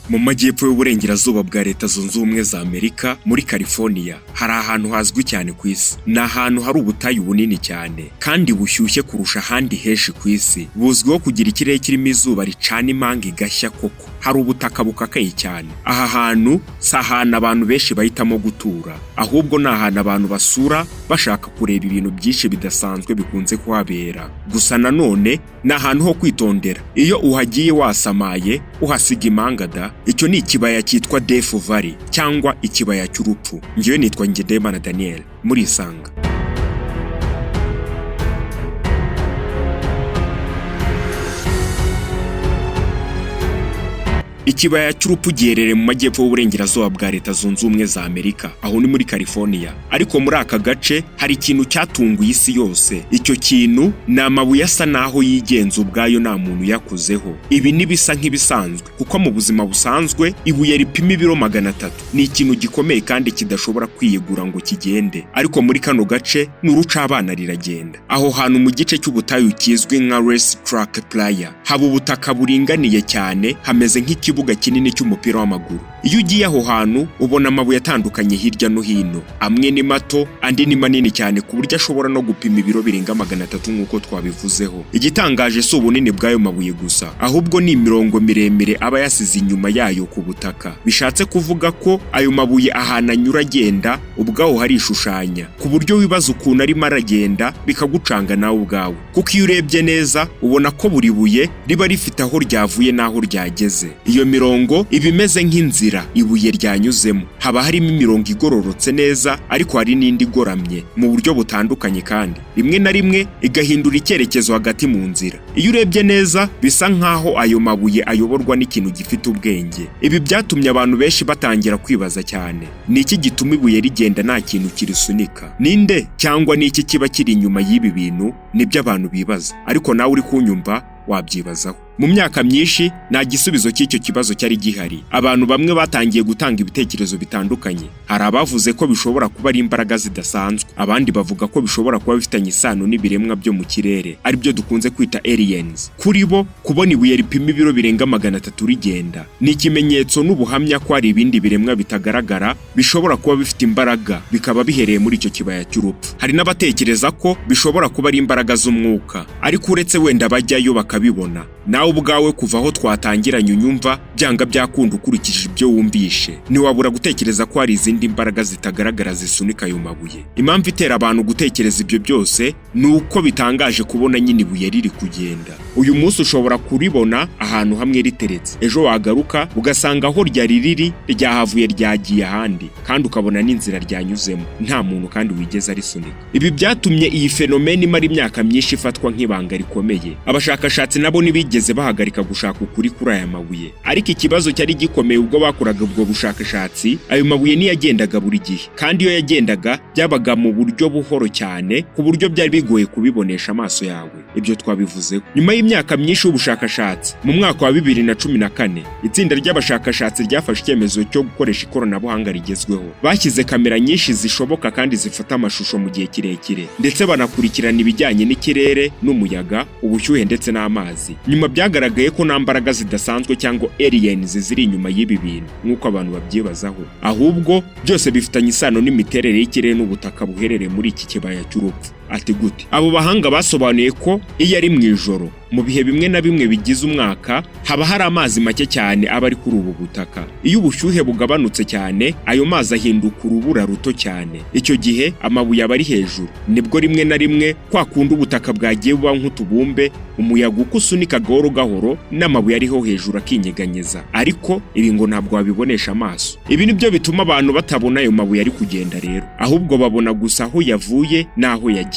Mu majyepfo y'uburengerazuba bwa Leta Zunze Ubumwe za Amerika, muri California, hari ahantu hazwi cyane ku isi. Ni ahantu hari ubutayu bunini cyane kandi bushyushye kurusha ahandi henshi ku isi. Buzwiho kugira ikirere kirimo izuba ricana impanga igashya koko. Hari ubutaka bukakaye cyane. Aha hantu si ahantu abantu benshi bahitamo gutura, ahubwo ni ahantu abantu basura bashaka kureba ibintu byinshi bidasanzwe bikunze kuhabera. Gusa nanone ni ahantu ho kwitondera. Iyo uhagiye wasamaye, uhasiga impanga da. Icyo ni ikibaya cyitwa Death Valley cyangwa ikibaya cy'urupfu. Ngewe nitwa Ngendahimana Daniel, murisanga. Ikibaya cy'urupfu giherereye mu majyepfo y'uburengerazuba bwa Leta Zunze Ubumwe za Amerika, aho ni muri California. Ariko muri aka gace hari ikintu cyatunguye isi yose. Icyo kintu ni amabuye asa naho yigenza ubwayo, nta muntu uyakozeho. Ibi ntibisa nk'ibisanzwe, kuko mu buzima busanzwe ibuye ripima ibiro 300 ni ikintu gikomeye kandi kidashobora kwiyegura ngo kigende. Ariko muri kano gace ni urucabana, riragenda. Aho hantu mu gice cy'ubutayu kizwi nka Race Track Playa haba ubutaka buringaniye cyane, hameze nk'ikibuga kinini cy'umupira w'amaguru. Iyo ugiye aho hantu ubona amabuye atandukanye hirya no hino. Amwe ni mato, andi ni manini cyane ku buryo ashobora no gupima ibiro birenga 300 nk'uko twabivuzeho. Igitangaje si ubunini bw'ayo mabuye gusa, ahubwo ni imirongo miremire aba yasize inyuma yayo ku butaka. Bishatse kuvuga ko ayo mabuye ahantu anyura agenda ubwaho harishushanya, ku buryo wibaza ukuntu arimo aragenda bikagucanga nawe ubwawe. Kuko iyo urebye neza ubona ko buri buye riba rifite aho ryavuye n'aho ryageze. Iyo mirongo iba imeze nk'inzira ibuye ryanyuzemo. Haba harimo imirongo igororotse neza, ariko hari n'indi igoramye mu buryo butandukanye, kandi rimwe na rimwe igahindura icyerekezo hagati mu nzira. Iyo urebye neza bisa nk'aho ayo mabuye ayoborwa n'ikintu gifite ubwenge. Ibi byatumye abantu benshi batangira kwibaza cyane: ni iki gituma ibuye rigenda nta kintu kirisunika? Ninde cyangwa ni iki kiba kiri inyuma y'ibi bintu? Nibyo abantu bibaza, ariko nawe uri kunyumva wabyibazaho. Mu myaka myinshi nta gisubizo cy'icyo kibazo cyari gihari. Abantu bamwe batangiye gutanga ibitekerezo bitandukanye. Hari abavuze ko bishobora kuba ari imbaraga zidasanzwe, abandi bavuga ko bishobora kuba bifitanye isano n'ibiremwa byo mu kirere, aribyo dukunze kwita aliens. Kuri bo, kubona ibuye ripima ibiro birenga 300 rigenda ni ikimenyetso n'ubuhamya ko hari ibindi biremwa bitagaragara bishobora kuba bifite imbaraga, bikaba bihereye muri icyo kibaya cy'urupfu. Hari n'abatekereza ko bishobora kuba ari imbaraga z'umwuka, ariko uretse wenda bajyayo bakabibona, nawe ubwawe kuva aho twatangiranye unyumva, byanga byakunda, ukurikije ibyo wumvishe, ntiwabura gutekereza ko hari izindi mbaraga zitagaragara zisunika ayo mabuye. Impamvu itera abantu gutekereza ibyo byose ni uko bitangaje kubona nyine ibuye riri kugenda. Uyu munsi ushobora kuribona ahantu hamwe riteretse, ejo wagaruka ugasanga aho ryari riri ryahavuye ryagiye ahandi, kandi ukabona n'inzira ryanyuzemo nta muntu kandi wigeze arisunika. Ibi byatumye iyi phénomène imara imyaka myinshi ifatwa nk'ibanga rikomeye. Abashakashatsi nabo ntibigeze bahagarika gushaka ukuri kuri aya mabuye. Ariko ikibazo cyari gikomeye, ubwo bakoraga ubwo bushakashatsi, ayo mabuye ntiyagendaga buri gihe, kandi iyo yagendaga byabaga mu buryo buhoro cyane, ku buryo byari bigoye kubibonesha amaso yawe. Ibyo twabivuzeho. Nyuma y'imyaka myinshi y'ubushakashatsi, mu mwaka wa 2014, itsinda ry'abashakashatsi ryafashe icyemezo cyo gukoresha ikoranabuhanga rigezweho. Bashyize kamera nyinshi zishoboka kandi zifata amashusho mu gihe kirekire, ndetse banakurikirana ibijyanye n'ikirere n'umuyaga, ubushyuhe ndetse n'amazi. Nyuma byagaragaye ko nta mbaraga zidasanzwe cyangwa aliens ziri inyuma y'ibi bintu nk'uko abantu babyibazaho, ahubwo byose bifitanye isano n'imiterere y'ikirere n'ubutaka buherereye muri iki kibaya cy'urupfu. Ati gute? Abo bahanga basobanuye ko iyo ari mu ijoro, mu bihe bimwe na bimwe bigize umwaka, haba hari amazi make cyane aba ari kuri ubu butaka. Iyo ubushyuhe bugabanutse cyane, ayo mazi ahinduka urubura ruto cyane. Icyo gihe amabuye aba ari hejuru. Nibwo rimwe na rimwe, kwa kundi ubutaka bwagiye buba nk'utubumbe, umuyaga uko usunika gahoro gahoro n'amabuye ariho hejuru akinyeganyeza. Ariko ibi ngo ntabwo wabibonesha amaso. Ibi nibyo bituma abantu batabona ayo mabuye ari kugenda rero, ahubwo babona gusa aho yavuye n'aho yagiye.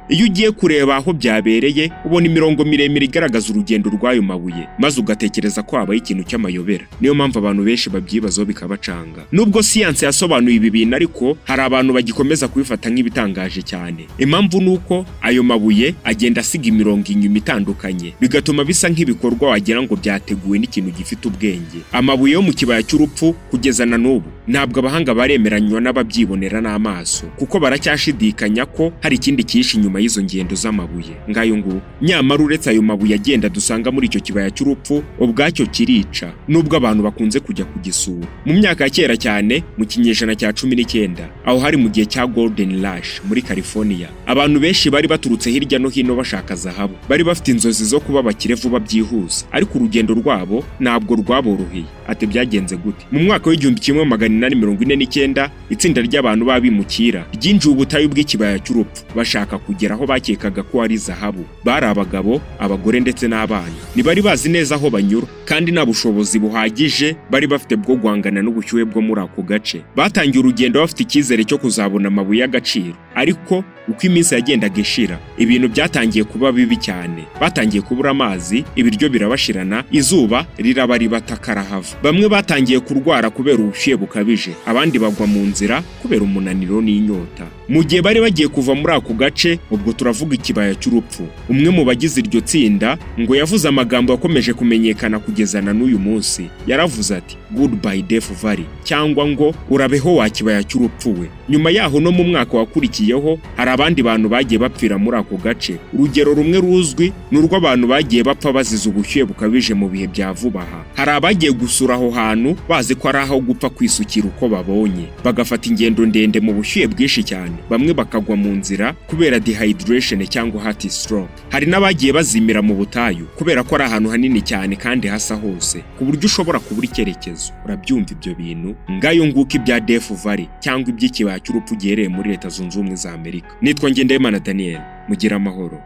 Iyo ugiye kureba aho byabereye, ubona imirongo miremire igaragaza urugendo rw'ayo mabuye, maze ugatekereza ko habaye ikintu cy'amayobera. Niyo mpamvu abantu benshi babyibazaho bikabacanga. Nubwo siyansi yasobanuye ibi bintu, ariko hari abantu bagikomeza kubifata nk'ibitangaje cyane. Impamvu ni uko ayo mabuye agenda asiga imirongo inyuma itandukanye, bigatuma bisa nk'ibikorwa wagira ngo byateguwe n'ikintu gifite ubwenge. Amabuye yo mu kibaya cy'urupfu kugeza na n'ubu Ntabwo abahanga baremeranywa n'ababyibonera n'amaso, kuko baracyashidikanya ko hari ikindi cyihishe inyuma y'izo ngendo z'amabuye. Ngayo nguko. Nyamara uretse ayo mabuye agenda dusanga muri icyo kibaya cy'urupfu, ubwacyo kirica, nubwo abantu bakunze kujya kugisura. Mu myaka ya kera cyane, mu kinyejana cya 19, aho hari mu gihe cya Golden Rush muri California, abantu benshi bari baturutse hirya no hino bashaka zahabu. Bari bafite inzozi zo kuba abakire vuba byihuse, ariko urugendo rwabo ntabwo rwaboroheye. Ati: "Byagenze gute?" Mu mwaka w'1849, itsinda ry'abantu b'abimukira ryinjiye ubutayu bw'ikibaya cy'urupfu, bashaka kugera aho bakekaga ko ari zahabu. Bari abagabo, abagore ndetse n'abana. Ntibari bazi neza aho banyura, kandi nta bushobozi buhagije bari bafite bwo guhangana n'ubushyuhe bwo muri ako gace. Batangiye urugendo bafite icyizere cyo kuzabona amabuye y'agaciro, ariko uko iminsi yagendaga ishira, ibintu byatangiye kuba bibi cyane. Batangiye kubura amazi, ibiryo birabashirana, izuba riraba ribata karahava. Bamwe batangiye kurwara kubera ubushyuhe bukabije, abandi bagwa mu nzira kubera umunaniro n'inyota. Mu gihe bari bagiye kuva muri ako gace, ubwo turavuga ikibaya cy'urupfu, umwe mu bagize iryo tsinda ngo yavuze amagambo yakomeje kumenyekana kugeza na n'uyu munsi. Yaravuze ati: "Goodbye, Death Valley", cyangwa ngo "Urabeho wa kibaya cy'urupfu we". Nyuma yaho, no mu mwaka wakurikiyeho, hari abandi bantu bagiye bapfira muri ako gace. Urugero rumwe ruzwi ni urw'abantu bagiye bapfa bazize ubushyuhe bukabije mu bihe bya vuba aha. Hari abagiye gusura aho hantu bazi ko ari aho gupfa kwisukira uko babonye, bagafata ingendo ndende mu bushyuhe bwinshi cyane, bamwe bakagwa mu nzira kubera dehydration cyangwa heat stroke. Hari n'abagiye bazimira mu butayu, kubera ko ari ahantu hanini cyane kandi hasa hose, ku buryo ushobora kubura icyerekezo. Urabyumva ibyo bintu? Ngayo nguko ibya Death Valley, cyangwa iby'ikibaya cy'urupfu giherereye muri Leta Zunze Ubumwe za Amerika. Nitwa Ngendahimana Daniel, mugire amahoro.